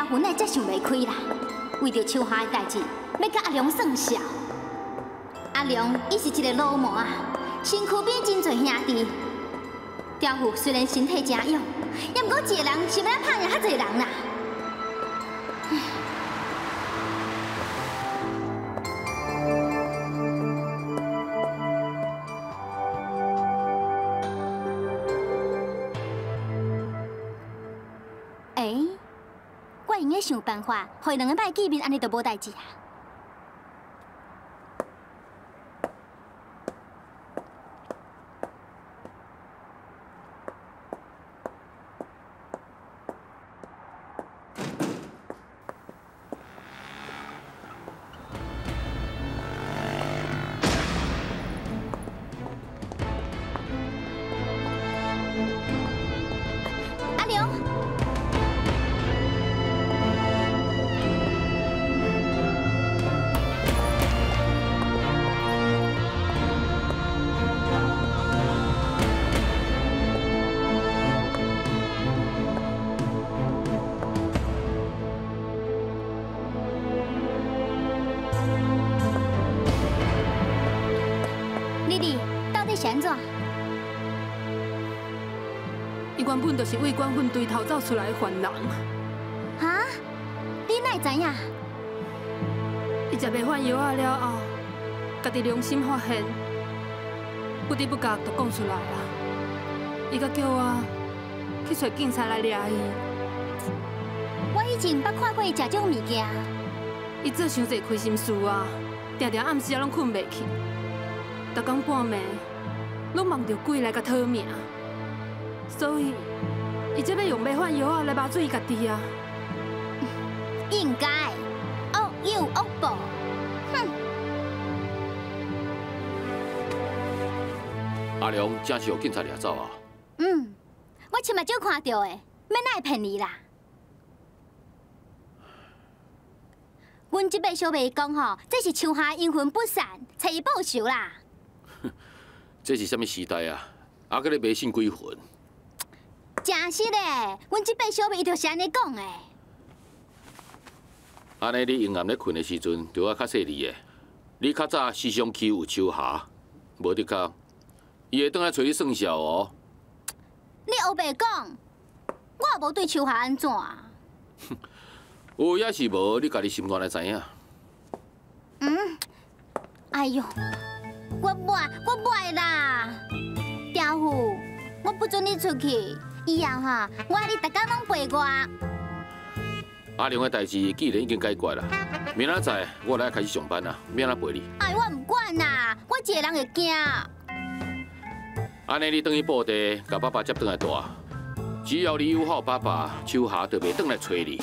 虎哪会遮想袂开啦？为著秋霞的代志，欲共阿良算数。阿良伊是一个流氓啊，身躯边真济兄弟。刁虎虽然身体诚勇，也毋过一个人是欲按怎拍赢遐济人啦？欸，我会用得想办法，予𪜶两个莫见面，按呢就无代志啊。阿良。丽丽，到底是按怎？伊原本就是为管粪堆逃走出来的犯人。哈？你哪会知影？伊食迷幻药仔了后，家己良心发现，不知不觉就讲出来啊。伊阁叫我去揣警察来掠伊。我以前捌看过伊食这种物件。伊做伤济亏心事啊，定定暗时仔拢睏袂去，逐工半暝拢梦著鬼来共讨命，所以伊才欲用迷幻药仔来麻醉伊家己啊。应该，恶有恶报，哼！阿良真是予警察掠走啊！嗯，我亲目睭看著的，欲哪会骗你啦？阮这摆小妹讲吼，这是秋霞阴魂不散，揣伊报仇啦。这是啥物时代啊？还阁咧迷信鬼魂？真实的，阮这摆小妹伊就是按呢讲的。按呢，你昏暗咧睏的时阵，就爱较细腻的。你较早时常欺负秋霞，无的确，伊会转来揣你算数哦。你乌白讲，我也无对秋霞按怎啊。有也是无，你家己心肝来知影。嗯，哎哟，我无爱，我无爱啦！刁虎，我不准你出去，以后哈，我爱你逐工拢陪我。阿良的代志既然已经解决啦，明仔载我来开始上班啦，欲按怎陪你？哎，我毋管啦，我一个人会惊。按呢，你转去布袋，共爸爸接转来蹛。只要你友好爸爸，秋霞就袂转来揣你。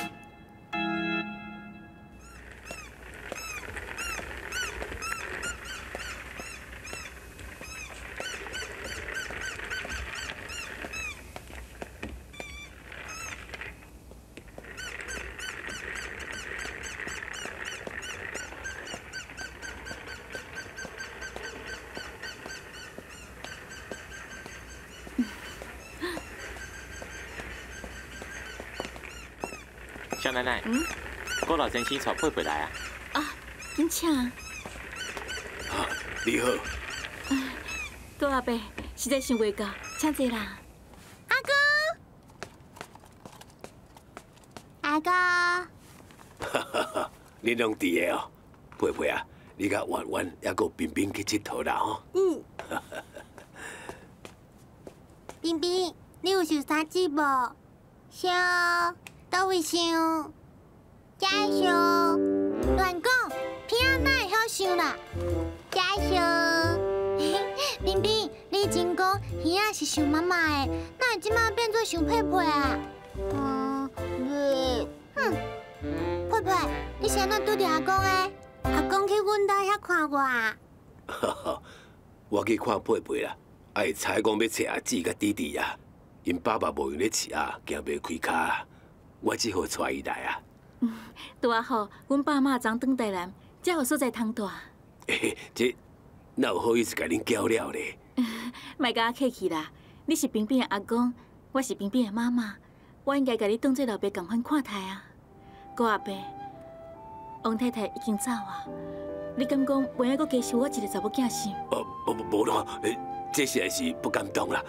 小奶奶，郭老先生带佩佩来啊！啊，紧请。啊，你好。郭阿伯，实在想袂到，请坐啦。阿哥，阿哥。哈哈哈，你拢伫个哦，佩佩啊，你佮圆圆犹阁冰冰去𨑨迌啦吼。嗯。冰冰，你有想啥子无？想。佗位想？遮想？乱讲，片仔哪会晓想啦？遮想。冰冰，你以前讲鱼仔是想妈妈的，哪会这摆变做想佩佩啊？嗯，袂。哼，佩佩，你是按怎拄著阿公的？阿公去阮兜遐看我啊？我去看佩佩啦，啊，伊猜讲欲揣阿姊佮弟弟啊，𪜶爸爸无闲咧饲啊，行袂开跤。我只好带伊来啊。嗯，拄仔好，阮爸妈昨转台南，才有所在通蹛。欸，这哪有好意思共恁搅了咧？莫共我客气啦，你是冰冰的阿公，我是冰冰的妈妈，我应该共你当做老爸仝款看待啊。郭阿伯，王太太已经走啊，你敢讲袂爱阁加收我一个查某囝心？哦，无无无咯，这实在是不敢当啦，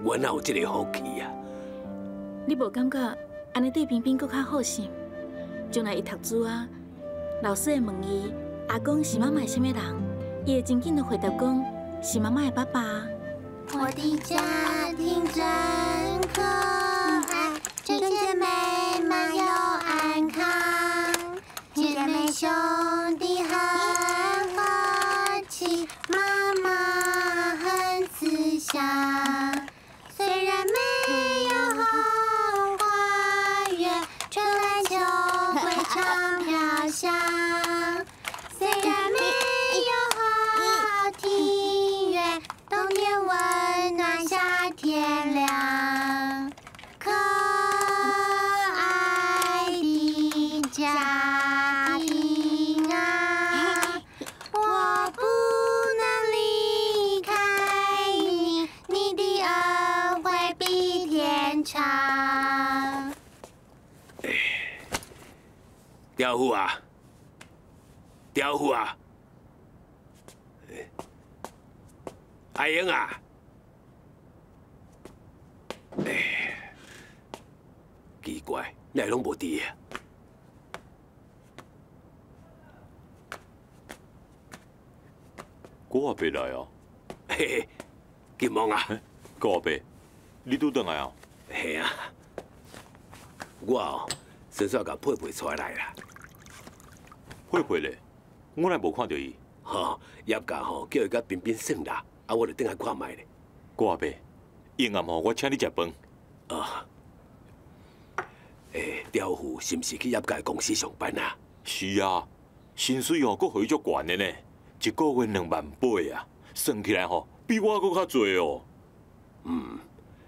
我哪有这个福气啊？你无感觉按呢对冰冰阁较好心？将来伊读书啊，老师会问伊阿公是妈妈的啥物人，伊会真紧就回答讲是妈妈的爸爸。我的家庭真可爱，整洁美满又安康，姐妹兄弟很和气，妈妈很慈祥。虽然没有后花园，春来秋归常飘香。虽然没有好庭院，冬天温暖，夏天凉。可爱的家庭啊，我不能离开你，你的恩惠比天长。刁夫啊，刁夫啊，阿英啊，哎，奇怪，哪会拢无伫啊？郭阿伯来啊！嘿嘿，金毛啊！郭阿伯，你拄转来啊？嘿啊，我哦，顺续共佩佩带来啦。佩佩咧，我哪无看著伊？吼，业家吼叫伊佮彬彬耍啦，啊，我就转来看觅咧。郭阿伯，下暗吼，我请你食饭。啊。欸，刁夫是毋是去业家公司上班啊？是啊，薪水吼阁予伊足悬的呢，一个月2万8啊，算起来吼比我阁较济哦。嗯，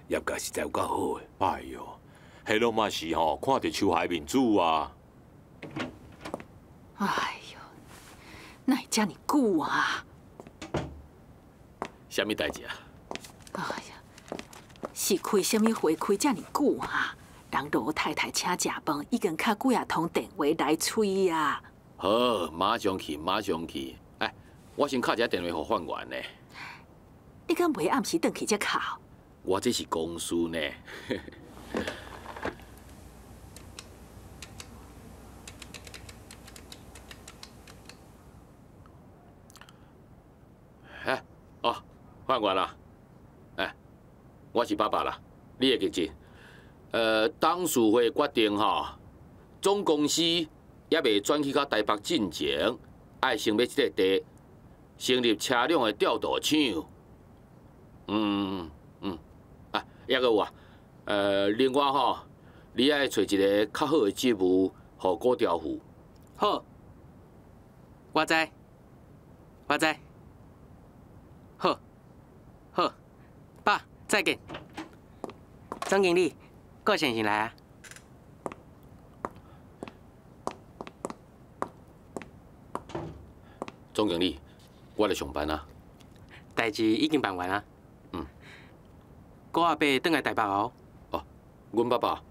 业家实在有够好的。哎哟，彼拢嘛是吼，看著秋海面子啊。哎哟，哪会遮尔久啊？啥物代志啊？哎呀，是开啥物会开遮尔久啊？人罗太太请食饭，已经敲几啊通电话来催啊。好，马上去，马上去。哎，我先敲一下电话予范员呢。你敢袂暗时转去才敲？我这是公事呢。哎，哦，范员啦，哎，我是爸爸啦，你会记得？董事会决定吼，总公司犹未转去到台北进前，爱先买这块地，成立车辆的调度厂。嗯嗯，啊，抑阁有啊，另外吼，你爱揣一个较好的职务，予郭调副。好，我知，我知。好，好，爸，再见。总经理，郭先生来啊。总经理，我来上班啊。代志已经办完啊。嗯。郭阿伯转来台北哦。哦，阮爸爸，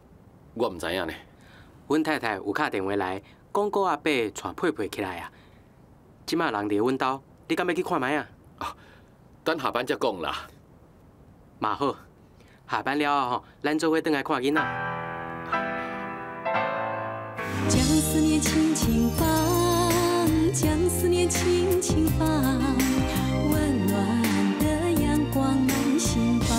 我毋知影呢。阮太太有敲电话来，讲郭阿伯带佩佩起来啊。这马人伫阮兜，你敢欲去看觅啊？啊，等下班才讲啦。嘛好，下班了后吼，咱做伙转来看囡仔。将思念轻轻放，将思念轻轻放，温暖的阳光满心房。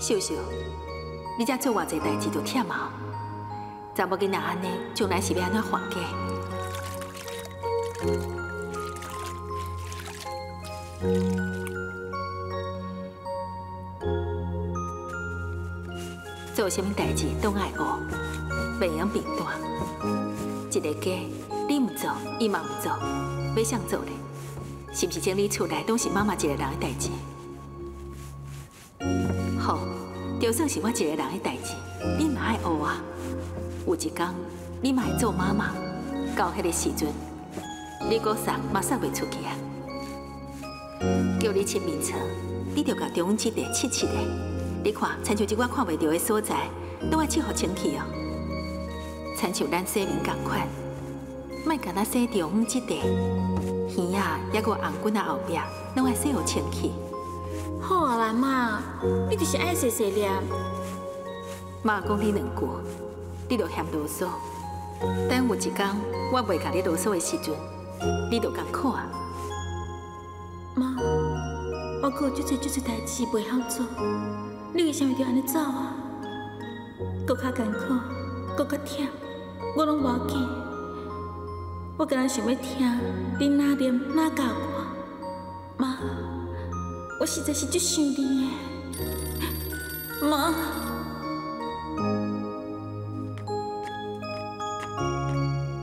秀秀，你遮做偌濟代誌就忝啊！查某囡仔按呢，將來是欲按怎還家？做啥物代誌攏愛學，袂用貧惰。一个家，你毋做，伊嘛毋做，欲誰做咧？是毋是整理厝內攏是媽媽一個人的代誌？好，就算是我一個人的代誌，你嘛愛學啊！有一天，你嘛會做媽媽，到彼个時陣，你閣捒嘛捒袂出去啊！叫你拭眠床，你著共中央這塊拭拭的。你看，親像這寡看袂著的所在，攏愛拭予清氣哦。親像咱洗面仝款，莫干焦洗中央這塊，耳仔抑閣紅棍仔後壁，攏愛洗予清氣。好啊啦，媽，你就是愛細細念。媽講你兩句，你就嫌囉嗦。等有一天我袂共你囉嗦的時陣，你就艱苦啊。媽，我閣有足濟足濟代誌袂曉做，你為啥物著按呢走啊？閣較艱苦，閣較忝，我攏無要緊。我干焦想欲聽你哪念哪教我，媽，我實在是足想你的，媽。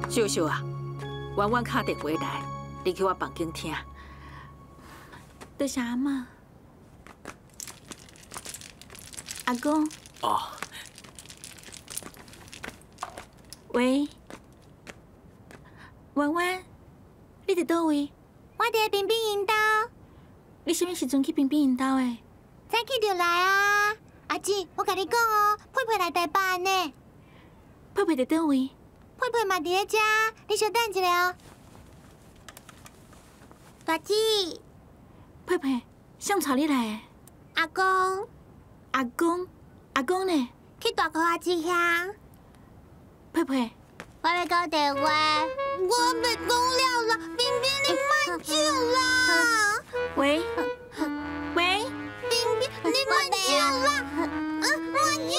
秀秀啊，婉婉敲電話來，你去我房間聽。多謝阿嬤。阿公。哦。喂，婉婉，你佇佗位？我佇冰冰𪜶兜。你啥物時陣去冰冰𪜶兜的？早起就來啊！阿姊，我共你講哦，佩佩來台北呢。佩佩佇佗位？佩佩嘛佇咧遮，你小等一下哦。大姊，佩佩，誰帶你來的？阿公。阿公，阿公呢？去大箍阿姊遐。佩佩，我欲講電話，我袂講了啦，冰冰你莫笑啦。喂，喂，冰冰你莫笑啦，莫笑。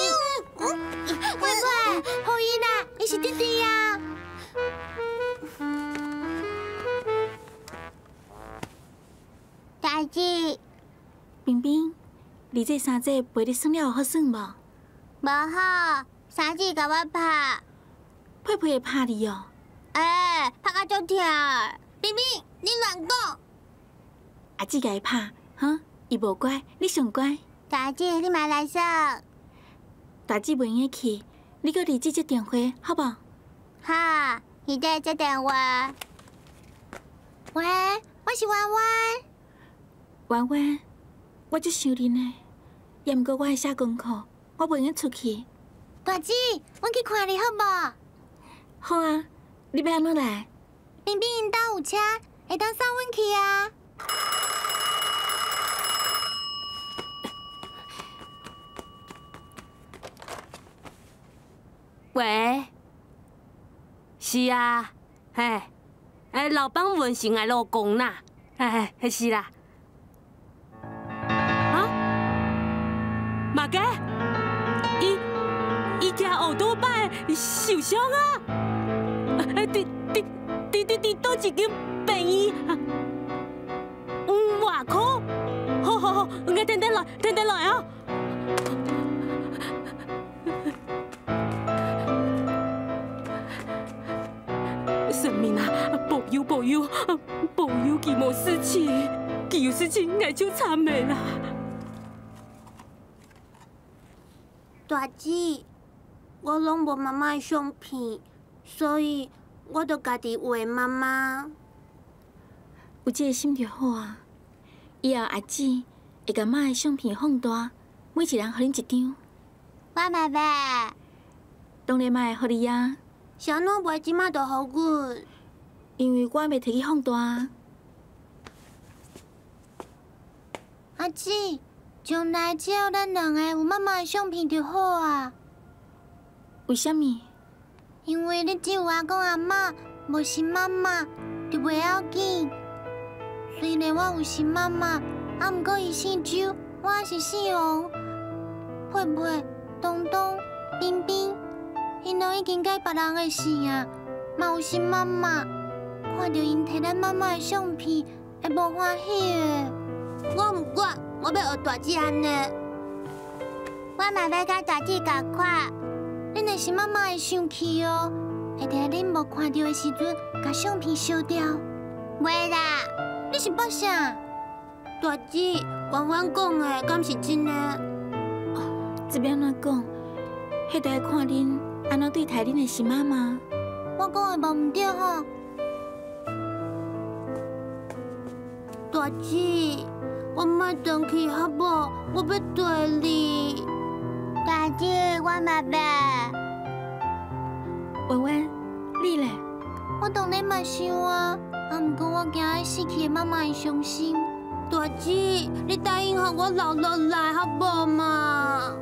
佩佩，予伊啦，伊是弟弟啊。大姊，冰冰，你這三姐陪你耍了有好耍無？無好，三姊共我拍。佩佩會拍你哦？欸，拍甲足疼！冰冰，你亂講。阿姊共伊拍，哈，伊無乖，你上乖。大姊，你嘛來耍。大姊袂用得去，你閣二姊接電話，好無？好，二姐接電話。喂，我是婉婉。婉婉，我足想恁的，也毋過我愛寫功課，我袂用得出去。大姊，阮去看你好無？好啊，你欲按怎來？冰冰𪜶兜有車，會當送阮去啊。喂，是啊，嘿，哎，老板文成的老公啦，哎，是啦。啊？马哥，伊骑乌托摆受伤啊！伫伫伫伫伫佗一间病院？外科？好好好，我等等來，等等來啊！神明啊，保佑保佑，保佑佢無事情，佢有事情𠊎就慘的啦。大姊，我攏無媽媽的相片，所以我就家己畫媽媽。有這個心就好啊！以後阿姊會共媽的相片放大，每一人予恁一張。我嘛欲。當然嘛會予你啊！是按怎袂這馬就予阮？因為我袂提去放大啊。阿姊，將來只要咱兩個有媽媽的相片就好啊。為啥物？因為你只有阿公阿嬤，無新媽媽，就袂要緊。雖然我有新媽媽，啊，毋過伊姓周，我是姓王。佩佩、东东、冰冰，𪜶拢已经佮别人的姓啊，嘛有新妈妈。看著𪜶摕咱妈妈的相片，会无欢喜的。我毋管，我欲学大姊按呢。我嘛欲佮大姊仝款。恁的新妈妈会生气哦，会伫恁无看著的时阵，共相片烧掉。袂啦，你是捌啥？大姊，婉婉讲的，敢是真的？这欲按怎讲？彼就爱看恁按怎对待恁的新妈妈。我讲的无毋对吼。大姊，我莫转去好无？我欲缀你。大姊，我嘛欲。婉婉，你咧？我当然嘛想啊，啊，毋过我惊彼死去的妈妈会伤心。大姊，你答应予我留落来好无嘛？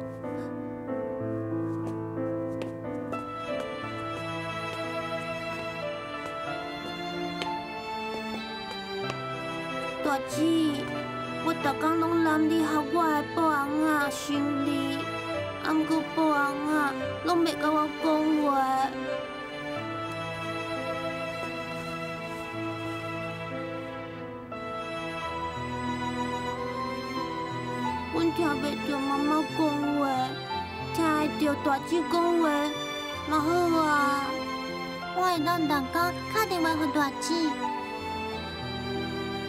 大姊，我逐工拢揽你予我的宝翁仔想你，啊，毋过宝翁仔拢袂佮我讲话。阮听袂著妈妈讲话，听会著大姊讲话，嘛好啊。我会当逐工敲电话予大姊。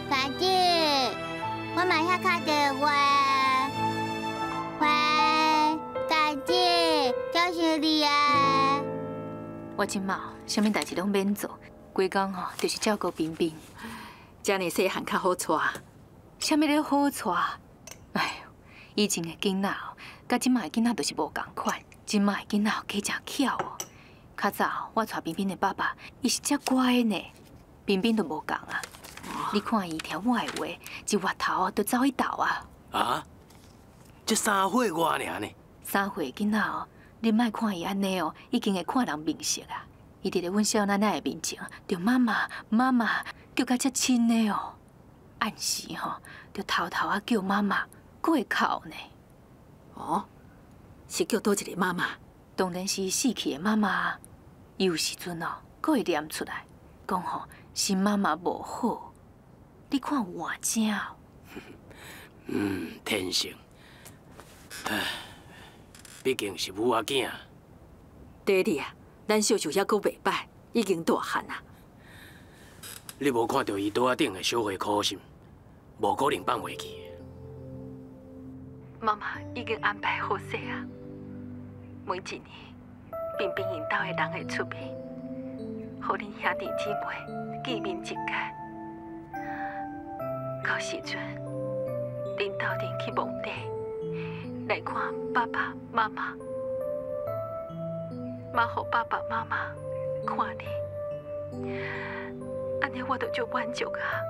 大姊，我嘛晓敲电话。喂，大姊，早想你啊！我这马啥物代志拢免做，规工吼就是照顾冰冰。遮尔细汉较好带，啥物咧好带？哎呦，以前的囡仔哦，佮这马的囡仔就是无仝款。这马的囡仔加诚巧哦。较早我带冰冰的爸爸，伊是遮乖的呢，冰冰就无仝啊。你看伊听我的话，一回头就走去斗啊！啊？才3岁外尔呢？3岁囡仔哦，你莫看伊按呢哦，已经会看人面色啊。伊伫咧阮少奶奶的面前，就妈妈妈妈叫甲遮亲的哦。暗时吼，就偷偷啊叫妈妈，阁会哭呢。哦，是叫佗一个妈妈？当然是死去的妈妈。伊有时阵哦，阁会念出来，讲吼新妈妈无好。你看换正哦。嗯，天性。唉，毕竟是母仔囝。第二啊，咱秀秀犹阁袂歹，已经大汉啊。你无看著伊桌仔顶的小花苦心，无可能放袂记。妈妈已经安排好势啊，每一年，平平𪜶兜的人会出面，予恁兄弟姊妹见面一届。到时阵，恁斗阵去墓地来看爸爸妈妈，嘛予爸爸妈妈看你，按呢我就足满足啊。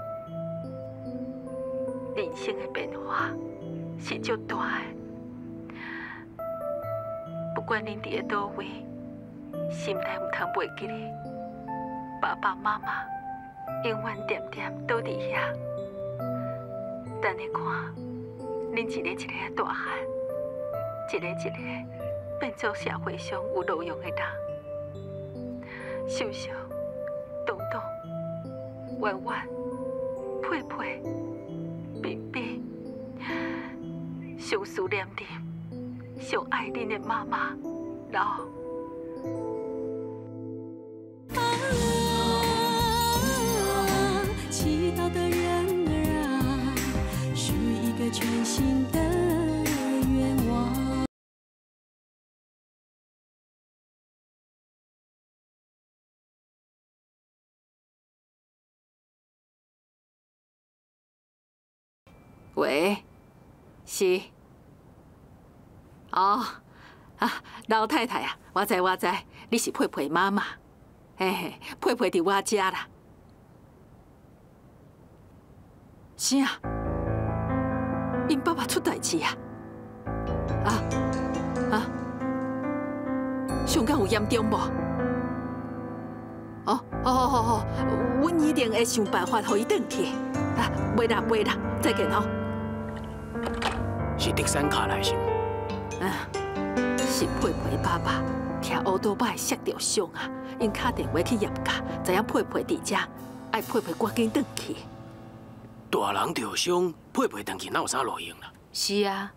人生的变化是足大的，不管恁伫咧佗位，心内毋通袂记咧，爸爸妈妈永远恬恬倒伫遐。等咧看，恁一个一个大汉，一个一个变做社会上有路用的人。秀秀、东东、婉婉、佩佩、冰冰，上思念恁，上爱恁的妈妈，老。祈祷的人儿啊，许一个全新的愿望。喂，是。哦，啊，老太太啊，我知我知，你是佩佩妈妈，嘿嘿，佩佩伫我遮啦。啥？𪜶爸爸出代志啊？啊啊！伤敢有严重无？哦，好好好好，阮一定会想办法予伊转去。啊，袂啦袂啦，再见吼。是特产卡来是？是佩佩爸爸骑乌多摆摔著伤啊，𪜶敲电话去叶家，知影佩佩伫遮，爱佩佩赶紧转去。大人著伤，佩佩转去哪有啥路用啦？是啊，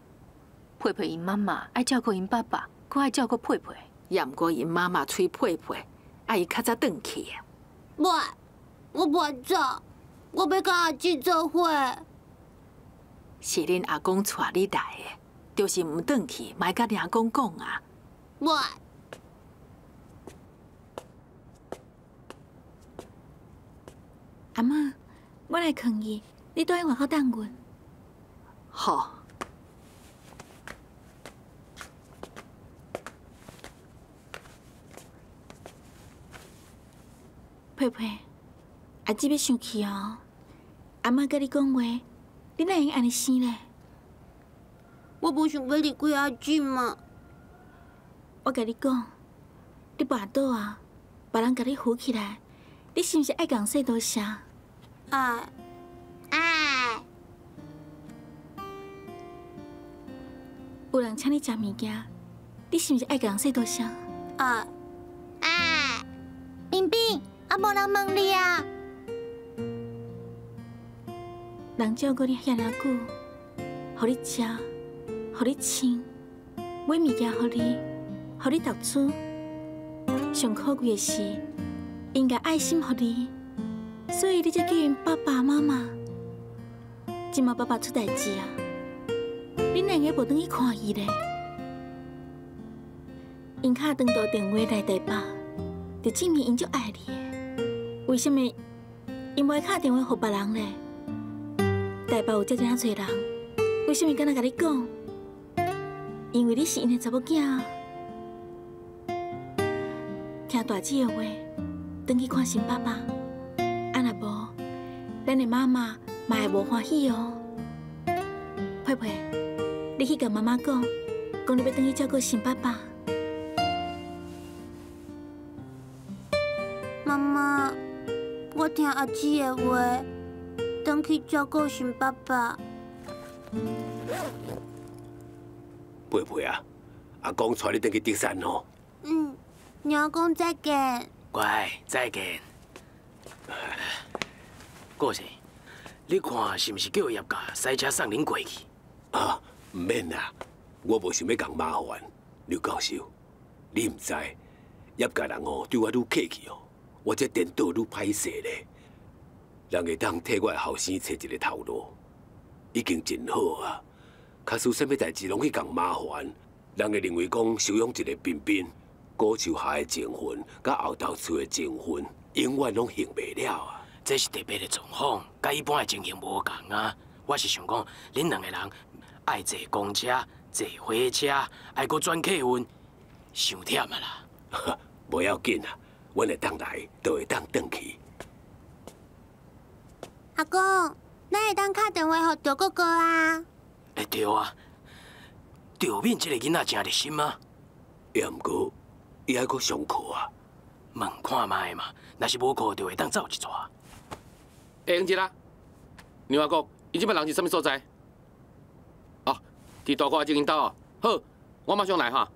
佩佩𪜶妈妈爱照顾𪜶爸爸，阁爱照顾佩佩。也毋过𪜶妈妈催佩佩，爱伊较早转去啊。袂，我袂走，我欲佮阿姊做伙。是恁阿公带你来的，就是毋转去，嘛爱佮恁阿公讲啊。袂。阿嬷，我来囥伊，你蹛伫外口等阮。好。佩佩，阿姊欲生气哦。阿嬷佮你讲话，你哪会用按呢生咧？我无想欲离开阿姊嘛。我共你讲，你跋倒啊，别人共你扶起来，你是毋是爱共说多谢？爱，爱。有人请你食物件，你是毋是爱共说多谢？爱，爱。冰冰，啊，无人问你啊。人照顾你遐尔久，予你食，予你穿，买物件予你，予你读书。上可贵的是，𪜶共爱心予你，所以你才叫𪜶爸爸妈妈。这马爸爸出代志啊，恁两个无转去看伊咧？𪜶敲长途电话来台北，就证明𪜶足爱你的。为啥物𪜶无爱敲电话予别人咧？台北有遮尔仔济人，为啥物敢若共你讲？因为你是𪜶的查某囝啊！听大姊的话，转去看新爸爸。啊，若无，咱的妈妈嘛会无欢喜哦。佩佩，你去共妈妈讲，讲你欲转去照顾新爸爸。妈妈，我听阿姊的话，转去照顾新爸爸。佩佩啊，阿公带你转去竹山哦。嗯，娘公再见。乖，再见。顾生，你看是毋是叫叶家驶车送恁过去？啊，毋免啦，我无想欲共麻烦。刘教授，你毋知叶家人哦对我愈客气哦，我这颠倒愈歹势咧。人会当替我的后生揣一个头路，已经真好啊。假使啥物代志拢去共麻烦，人会认为讲收养一个彬彬，古树下的情分，佮后头厝的情分，永远拢还袂了啊！这是特别的状况，佮一般的情形无仝啊。我是想讲，恁两个人爱坐公车、坐火车，爱阁转客运，伤忝啊啦！无要紧啊，阮会当来，就会当转去。阿公，咱会当敲电话予赵哥哥啊？欸对啊，赵敏这个囡仔真热心啊。也毋过，伊爱阁上课啊。问看觅嘛，若是无课，就会当走一逝。欸，永杰啊，牛阿公，伊这摆人伫啥物所在？哦，伫大块这𪜶兜哦。好，我马上来哈。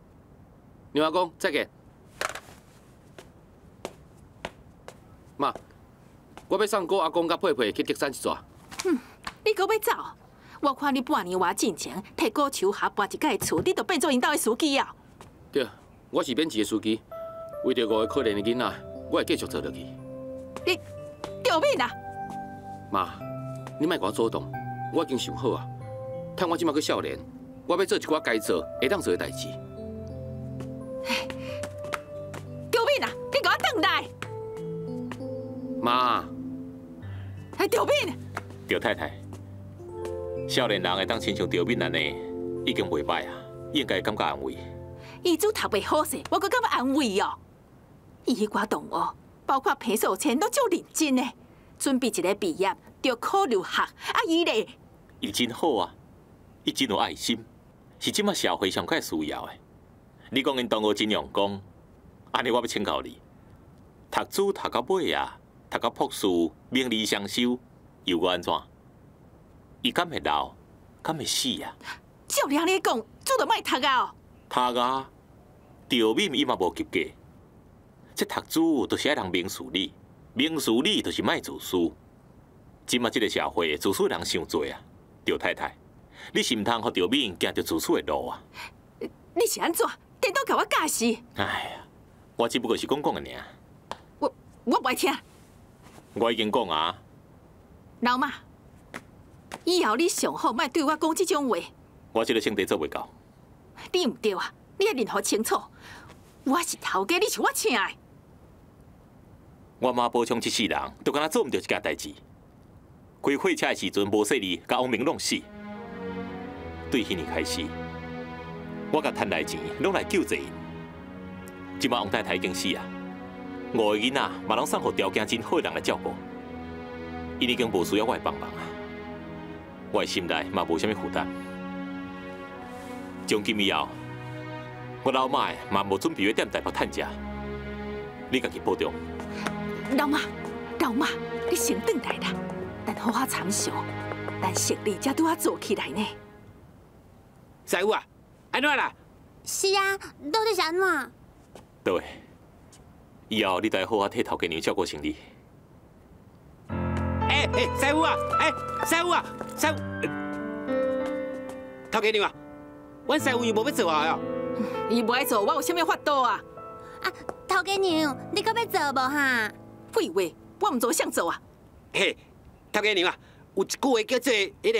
牛阿公，再见。妈，我欲送顾阿公佮佩佩去竹山一逝。哼，你阁欲走？我看你半年外进前，替顾秋霞搬一间厝，你就变做𪜶兜的司机啊？对，我是免钱的司机，为著五个可怜的囡仔，我会继续做落去。你赵敏啊！妈，你莫共我阻挡，我已经想好啊。趁我这马阁少年，我欲做一寡该做、会当做的代志。赵敏啊，你共我转来！妈。哎，赵敏。赵太太。少年人会当亲像赵敏按呢，已经袂䆀啊，应该感觉安慰。伊煮读袂好势，我阁感觉安慰哦。伊彼寡同学，包括彭素芊，拢足认真的，准备一个毕业就考留学。啊，伊咧，伊真好啊，伊真有爱心，是这马社会上较需要的。你讲𪜶同学真用功，按呢我欲请教你，读书读到尾啊，读到博士，名利双收，又阁按怎？伊敢会老，敢会死啊？照你按呢讲，煮就莫读啊！读啊，赵敏伊嘛无及格。这读书就是爱人明事理，明事理就是莫自私。这马这个社会自私人伤济啊，赵太太，你是毋通予赵敏行著自私的路啊！你是按怎？颠倒共我教示？哎呀，我只不过是讲讲的尔。我不爱听。我已经讲啊。老妈，以后你上好莫对我讲这种话。我这个性地做袂到。你毋对啊！你爱认予清楚，我是头家，你是我请的。我妈宝强这世人，就敢若做毋著一件代志。开货车的时阵无细腻，共王明弄死。对彼年开始，我共趁来钱，拢来救济𪜶。这马王太太已经死啊，五个囡仔嘛拢送予条件真好的人来照顾，𪜶已经无需要我的帮忙啊。我的心内嘛无啥物负担。从今以后，我老妈的嘛无准备欲踮台北趁食，你家己保重。老妈，老妈，你先转来啦，咱好好参详，咱胜利才拄仔做起来呢。师傅啊，按怎啦？是啊，到底是按怎？对，以后你得好好替头家娘照顾生理。哎哎，师傅啊，哎，师傅啊，师傅，头家娘啊，阮师傅伊无欲做啊？伊无爱做，我有啥物法度啊？啊，头家娘，你阁欲做无哈？废话，我毋做，谁做啊？嘿，头家娘啊，有一句话叫做彼个，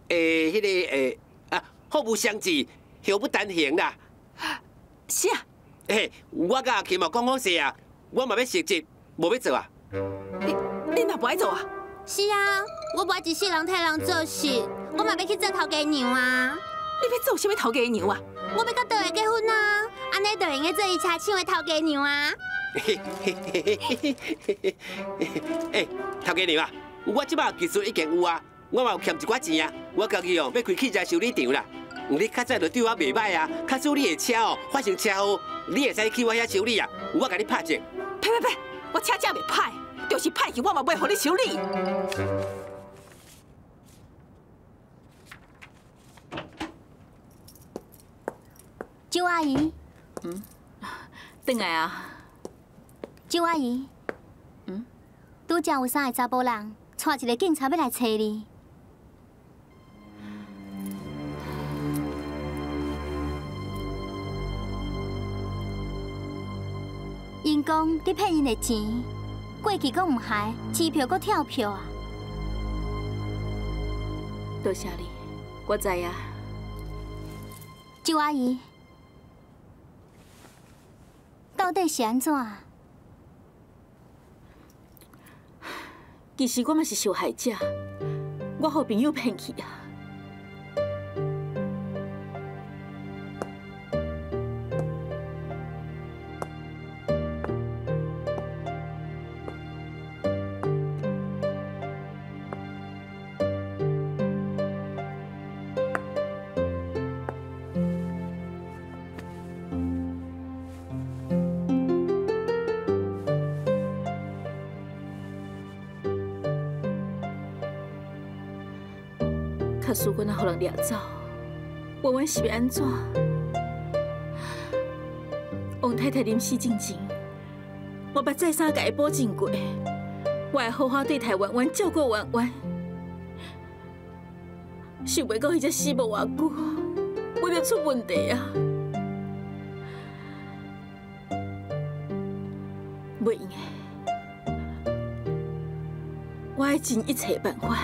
彼个，啊，祸不相济，祸不单行啦。啥？嘿，我佮阿琴嘛讲好势啊，我嘛欲辞职，无欲做啊。你嘛无爱做啊？是啊，我无爱一世人替人做事，我嘛欲去做头家娘啊。你欲做啥物头家娘啊？我欲佮道爷结婚啊，按呢就会用做伊车厂的头家娘啊。嘿嘿嘿嘿嘿嘿嘿！头家娘啊，我这摆技术已经有啊，我嘛有欠一寡钱啊，我家己哦欲开汽车修理厂啦。你较早就对我袂䆀啊，假使你的车哦发生车祸，你会使去我遐修理啊，我共你拍折。呸呸呸！我车车袂歹，就是歹去，我嘛袂予你修理。周阿姨，转来啊。周阿姨，拄才有三个查埔人带一个警察欲来揣你。𪜶讲你骗𪜶的钱，过去阁毋还，支票阁跳票啊！多谢你，我知啊。周阿姨，到底是按怎？其实我嘛是受害者，我予朋友骗去啊。假使我若予人掠走，婉婉是欲按怎？王太太临死进前，我捌再三共伊保证过，我会好好对待婉婉，照顾婉婉。想袂到彼才死无偌久，我就出问题啊！袂用的，我爱尽一切办法。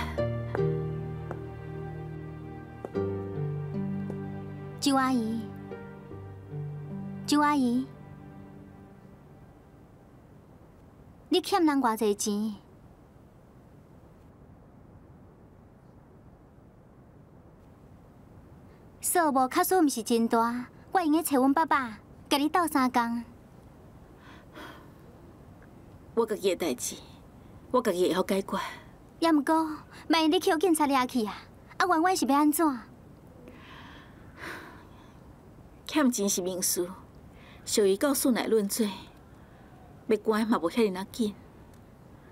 周阿姨，周阿姨，你欠人偌济钱？数目确实毋是真大，我会用得揣阮爸爸，共你斗相共。我家己的代志，我家己会晓解决。也毋过，万一你去予警察掠去啊，啊，婉婉是欲按怎？欠钱是民事，属于到室内论罪，欲关嘛无遐尔仔紧。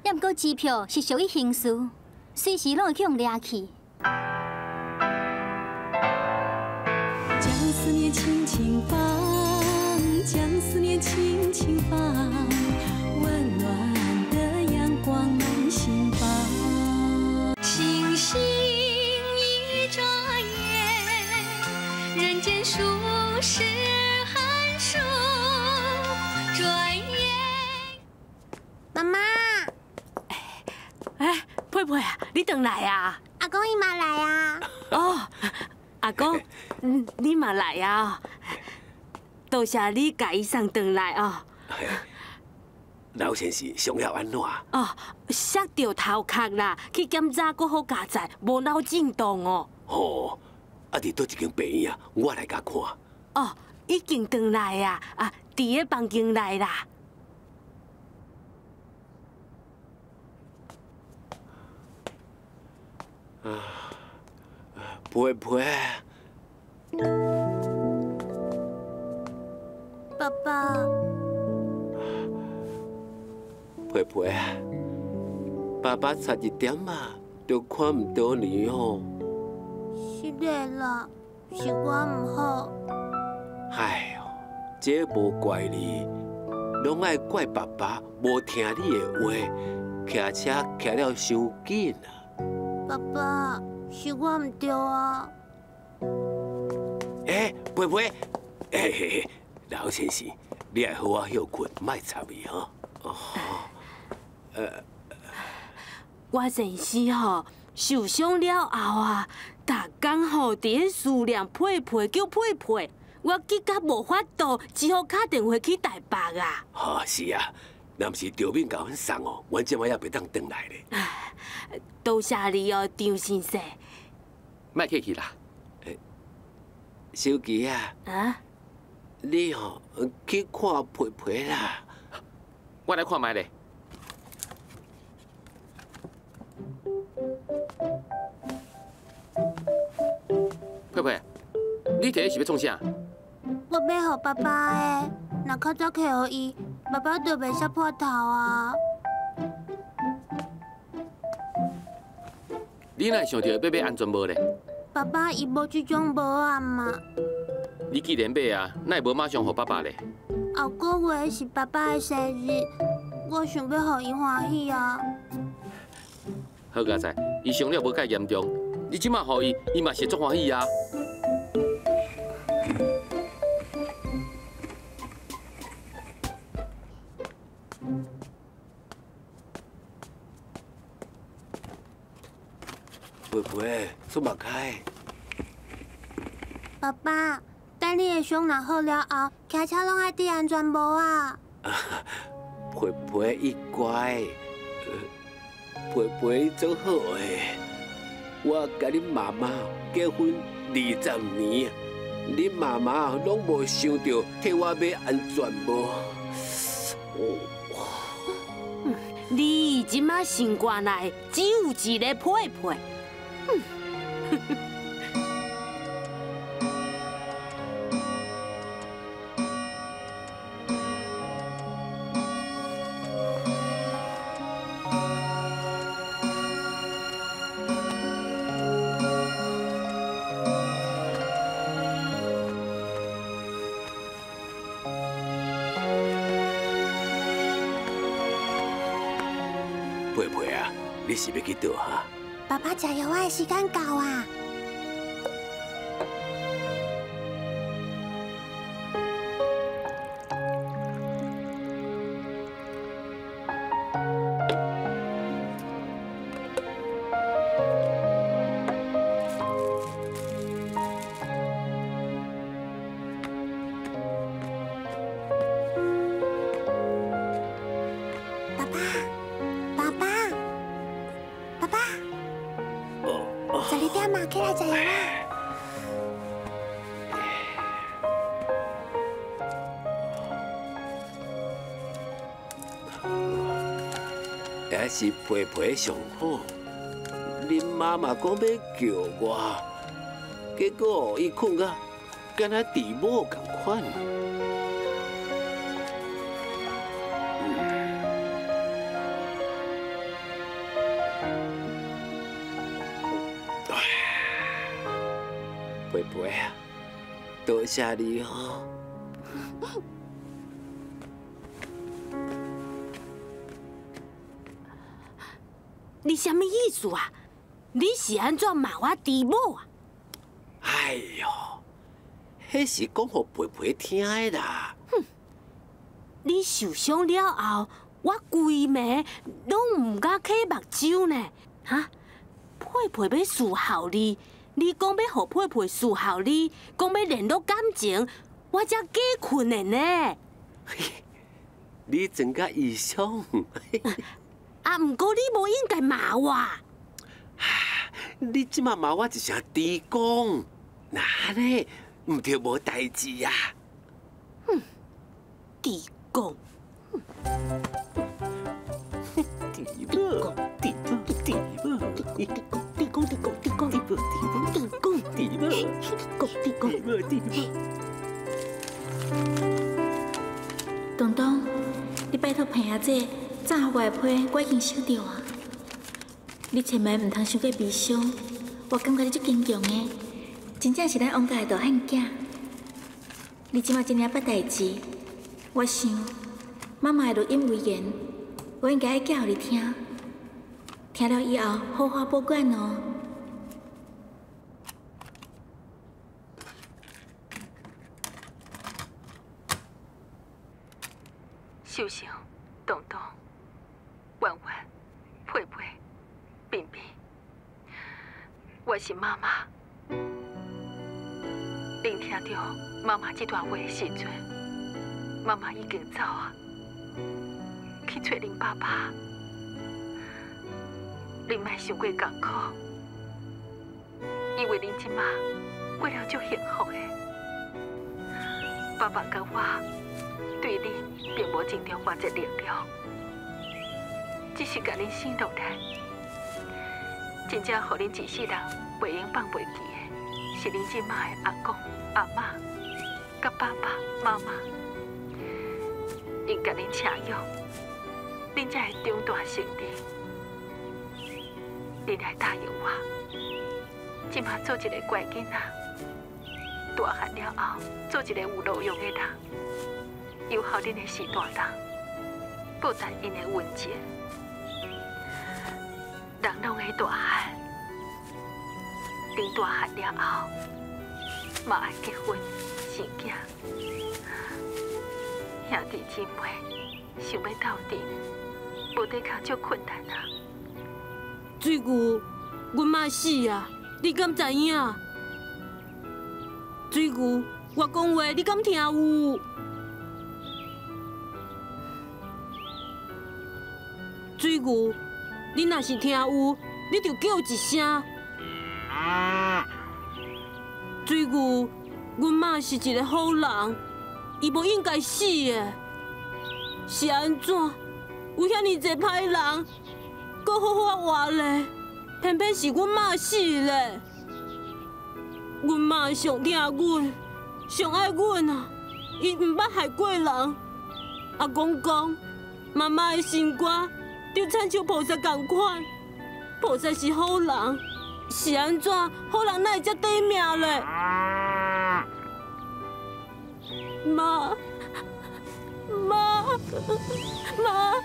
也毋过支票是属于刑事，随时拢会去予掠去。将思思念轻轻放，将思念轻轻放，温暖的阳光满心房。星星一眨眼，人间数十寒暑，转眼。妈妈，哎，佩佩啊，你转来啊？阿公伊嘛来啊。哦，阿公，你嘛来啊？多谢你共伊送转来哦。老先生伤了按怎？哦，摔著头壳啦，去检查阁好加载，无脑震荡哦。哦，啊，伫佗一间病院啊？我来共看。哦，已经转来啊，啊，伫咧房间内啦。啊，佩佩，爸爸，佩佩啊，爸爸差一点啊，就看毋到你哦。是的啦，是我毋好。哎哟，这无怪你，拢爱怪爸爸无听你的话，骑车骑了伤紧啊。爸爸，是我毋对啊。欸，佩佩，嘿嘿嘿，老先生，你爱好好歇睏，莫插伊吼。哦，我先生吼受伤了后啊，逐工吼伫咧思念佩佩，叫佩佩，我急甲无法度，只好敲电话去台北啊。哦，是啊，若毋是赵敏共阮送哦，阮这摆也袂当转来咧。多谢你哦，张先生。莫客气啦。小琪啊，啊，你吼去看佩佩啦。我来看觅咧。佩佩，你摕是欲创啥？我欲予爸爸的，若较早摕予伊，爸爸就袂摔破头啊。你哪会想著欲买安全帽咧？爸爸伊无这种帽仔嘛。你既然买啊，哪会无马上予爸爸咧？后个月是爸爸的生日，我想欲予伊欢喜啊。好佳哉，伊伤了无介严重，你这马予伊，伊嘛是足欢喜啊。佩佩，出目开。爸爸，等你的伤若好了后，骑车拢爱戴安全帽啊。佩佩伊乖，佩佩足好的。我佮恁妈妈结婚20年，恁妈妈拢无想著替我买安全帽。你这马心肝内只有一个佩佩。佩佩啊，你是欲去佗哈？爸爸食药的时间到啊！爸爸，爸爸，爸爸。12点嘛，起来食药啊！还是佩佩上好。恁妈妈讲欲叫我，结果伊睏甲敢若猪母仝款。佩佩啊，多谢你哦。你啥物意思啊？你是按怎骂我猪某啊？哎哟，彼是讲予培培听的啦。哼，你受伤了后，我规暝拢毋敢开目睭呢。哈，佩佩欲侍候你，你讲欲予佩佩侍候你，讲欲联络感情，我才假困的呢。你装甲异想。啊，毋过你无应该骂我。你这马骂我一声猪公，那按呢，毋著无代志啊？哼，猪公，猪母，猪母，猪母，猪公，猪公，猪公，猪公，猪公，猪母，猪公，猪公，猪母。东东，你拜托彭阿姐，早予我的批我已经收著啊。你千万毋通伤过悲伤，我感觉你足坚强的，真正是咱王家的大汉囝。你这马这尔捌代志，我想妈妈的录音遗言，我应该爱寄予你听。听了以后，好好保管哦。秀秀、东东、婉婉、佩佩、冰冰，我是妈妈。恁听著妈妈这段话的时阵，妈妈已经走啊，去找恁爸爸。恁莫伤过艰苦，因为恁这马过了足幸福的。爸爸佮我对恁并无尽量偌济力量，只是共恁生落来，真正予恁一世人袂用放袂记的，是恁这马的阿公、阿嬷、佮爸爸妈妈，𪜶共恁请养，恁才会长大成人。恁来答应我，这马做一个乖囡仔，大汉了后做一个有路用的人，友好恁的序大人，报答𪜶的恩情。人拢会大汉，恁大汉了后，嘛爱结婚生囝，兄弟姊妹想欲斗阵，无抵抗足困难啊！水牛，阮妈死啊！你敢知影？水牛，我讲话你敢听有？水牛，你若是听有，你就叫一声。水牛，阮妈是一个好人，伊无应该死的。是按怎？有遐尔济歹人，阁好好活咧，偏偏是阮妈死咧。阮妈上疼阮，上爱阮啊！伊毋捌害过人。阿公讲，妈妈的心肝就亲像菩萨仝款，菩萨是好人，是按怎？好人哪会遮短命咧？妈，妈，妈，妈，妈，妈！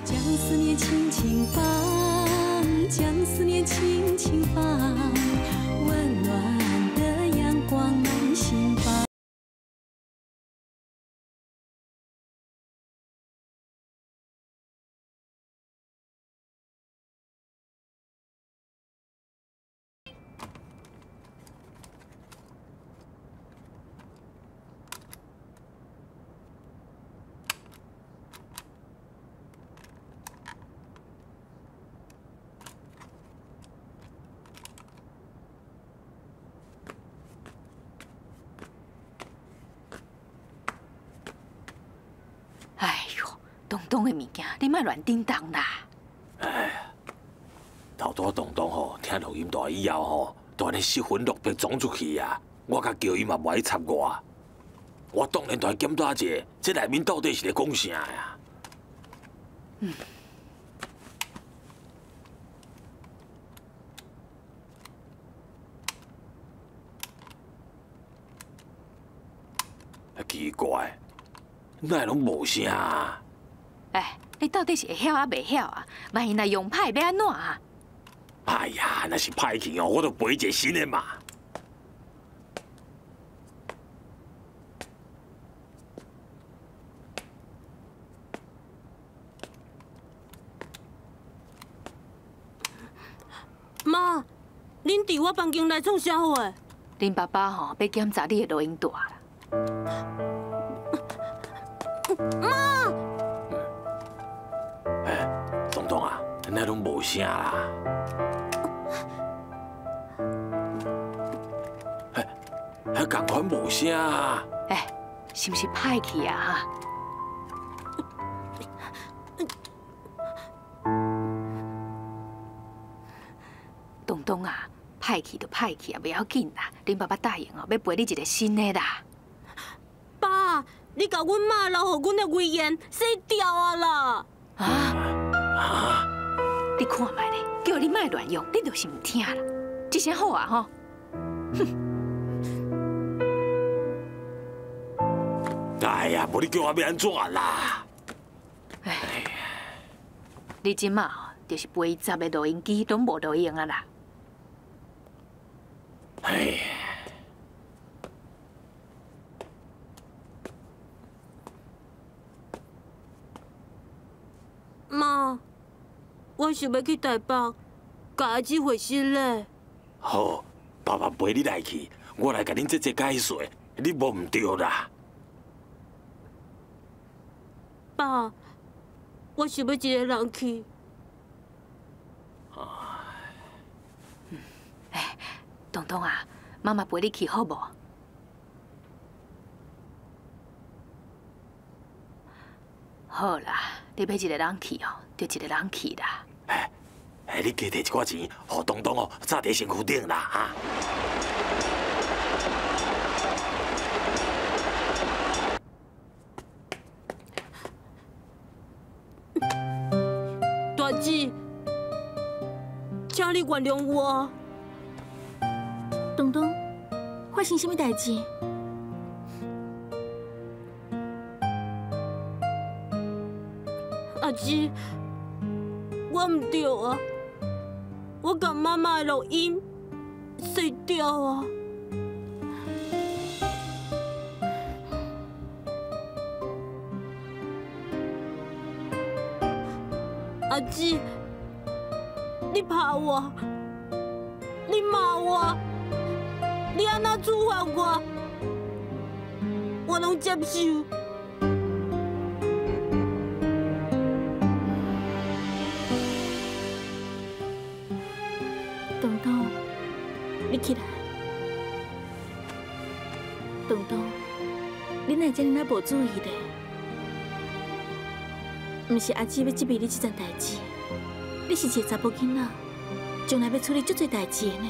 将思念轻轻放，将思念轻轻放，温暖的阳光满心房。哎呦，东东的物件，你莫乱叮当啦！哎，头拄东东吼，听录音带以后吼，就按呢失魂落魄撞出去啊！我阁叫伊嘛无爱插我。我當然就來檢查一下，這內面到底是咧講啥呀？嗯。奇怪，哪會攏無聲啊？哎，你到底是會曉啊，袂曉啊？萬一若用歹，欲按怎啊？哎呀，若是歹去哦，我就賠一个新的嘛。媽，恁佇我房間來創啥貨？恁爸爸吼欲檢查你的錄音帶啦。媽！哎，東東啊，哪攏無聲啦？哎，還仝款無聲啊？哎，是毋是歹去啊？哈！東東啊，歹去就歹去啊，袂要緊啦。恁爸爸答應哦，欲賠你一个新的啦。爸，你共阮媽留予阮的遺言洗掉啊啦！啊！啊！你看覓咧，叫你莫亂用，你就是毋聽啦。這聲好啊吼！哼！哎呀，無你叫我欲按怎啦？哎，你這馬就是賠10个錄音機攏無路用啊啦！哎。媽，我想欲去台北，共阿姊會師咧。好，爸爸陪你來去，我來共恁姐姐解說，你無毋對啦。爸，我想欲一个人去。哎，東東啊，媽媽陪你去好無？好啦，你欲一个人去哦，就一个人去啦。哎，哎，你加提一寡钱，予東東哦，紮佇身躯頂啦，哈。大姊，請你原諒我。東東，發生啥物代誌？阿姊，我毋對啊，我共媽媽的錄音洗掉啊。阿姊，你拍我，你罵我，你按怎處罰我，我攏接受。東東，你起來。東東，你哪會這爾仔無注意咧？毋是阿姊欲責備你這層代誌，你是一个查埔囡仔，將來欲處理足濟代誌的呢。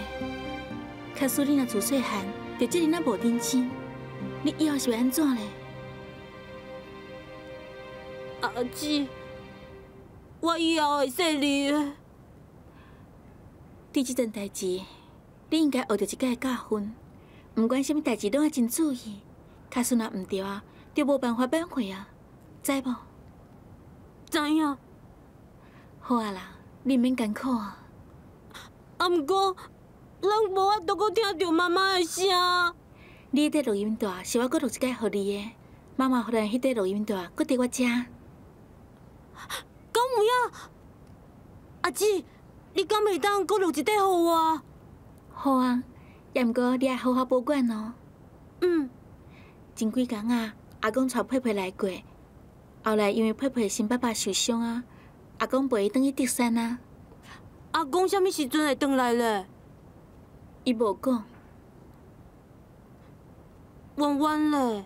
假使你若自細漢就這爾仔無認真，你以後是欲按怎咧？阿姊，我以後會細膩的。對這層代誌，你應該學著一擺教訓，毋管啥物代誌攏愛真注意。假使若毋對啊，就無辦法挽回啊，知無？知影。好啊啦，你毋免艱苦啊。啊，毋過，咱無法度閣聽著媽媽的聲。你彼塊錄音帶是我閣錄一擺予你的，媽媽予咱彼塊錄音帶閣佇我遮。敢有影？阿姊，你敢會當閣錄一塊予我？好啊，也毋過你愛好好保管哦。嗯。前幾工啊，阿公帶佩佩來過，後來因為佩佩新爸爸受傷啊，阿公陪伊轉去竹山啊。阿公啥物時陣會轉來咧？伊無講。婉婉咧？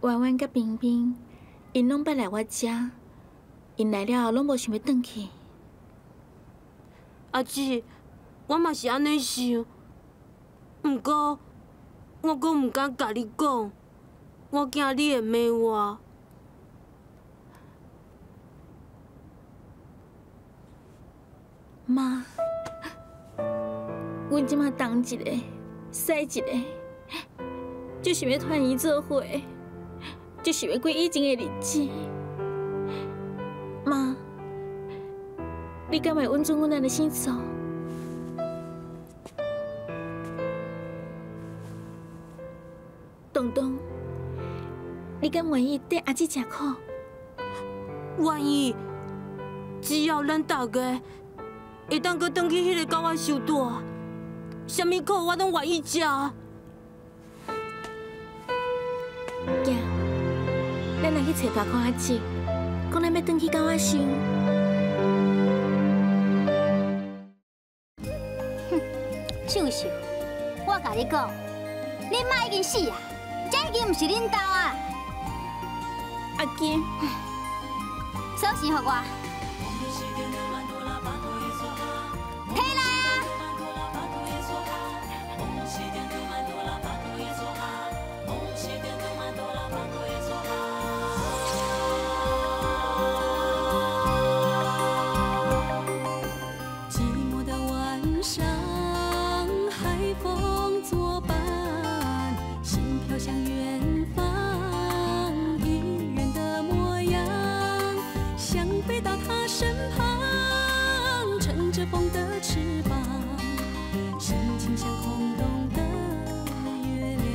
婉婉佮冰冰，𪜶攏捌來我遮，𪜶來了後攏無想欲轉去。阿姊，我嘛是按呢想，毋過我阁毋敢共你讲，我惊你会骂我。妈，阮这马东一个，西一个，就想欲团圆做伙，就想欲过以前的日子。妈，你敢会允准阮按呢生做？东东，你敢愿意缀阿姊吃苦？愿意，只要咱大家会当阁转去彼个狗仔收住，啥物苦我拢愿意食。行，咱来去揣大哥阿姊，讲咱欲转去狗仔收。哼，秀秀，我共你讲，恁妈已经死啊，这已经毋是恁兜啊。阿金，锁匙予我。提来啊！寂寞的晚上，海风作伴，心飘向远方，一人的模样，想飞到他身旁，乘着风的翅膀，心情像空洞的月亮。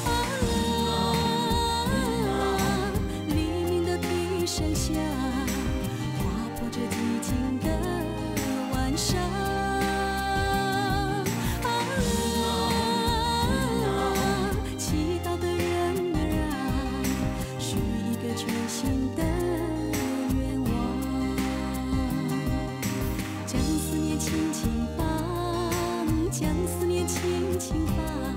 啊，黎明的笛声响，划破这寂静的晚上。啊，祈祷的人儿啊，许一个全新的愿望，将思念轻轻放，将思念轻轻放。